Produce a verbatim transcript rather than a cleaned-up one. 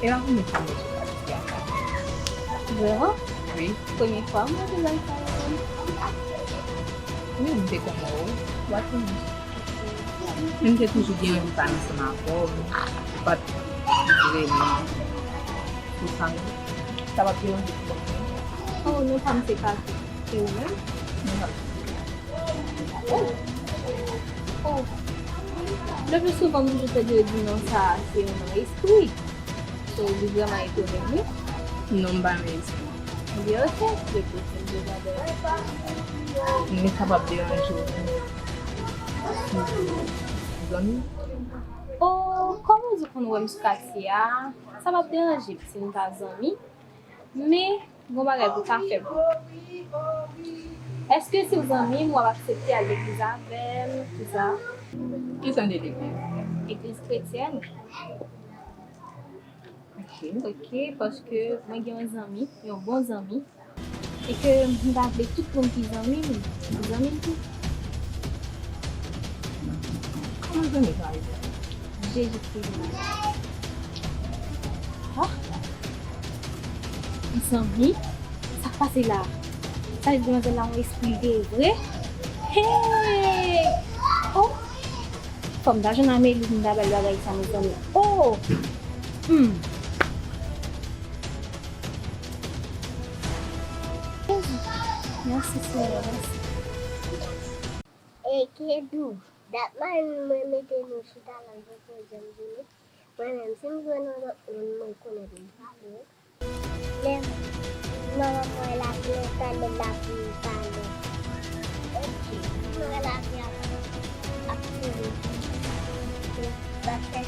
E pa premye fwa m manje pati a sa. Vrèman? Wi. Premye fwa m manje bagay sa yo. Wi, m te konn wè w. Wa konnen. Men m te toujou gen anvi pale ansanm avè w. Ou pa t vrèman sou sa non. Sa pa t deranje pou mwen. Oh, non pa m se Kaki. E ou menm? Mwen pa t. Oh. Oh. Le pli souvan, m toujou tande yo di non sa a se yon non espri. So, li vrèman etone m, wi. Non, m pa nan espri. Ebyen, oke. Depi se m te tande. Nou kapab deranje w. Zanmi? Oh, kòman w di w konn wè m sou katye a? Sa p ap deranje m si n pa zanmi. Men, gon bagay pou w ka fè pou mwen. Èske si w zanmi m, w ap aksepte al legliz avè m, tout sa? Ki jan de legliz? Legliz kretyèn. Ok. Ok, paske mwen gen yon zanmi, yon bon zanmi, e ke m ta vle tout moun ki zanmi m, zanmi m tou. Kòman zanmi sa ye? Jezikri. Ah! Mezanmi, sa k pase la? Sa vle di manzè la yon espri de vre? Hey! Oh! Fò m ta jwenn Amelie pou m ta ba l bagay sa, mezanmi. Oh! Hmm. Jezi. Mèsi, Senyè, mèsi. E Kedou, dat mwen mete nou chita la, nou poko janm vini. Mwen menm, si m jwenn yon lòt moun, mwen konnen pou m pale. Lè manman mwen la, mwen tande l la pou m pale. Ok, mwen la, ap, ap kouri. Paske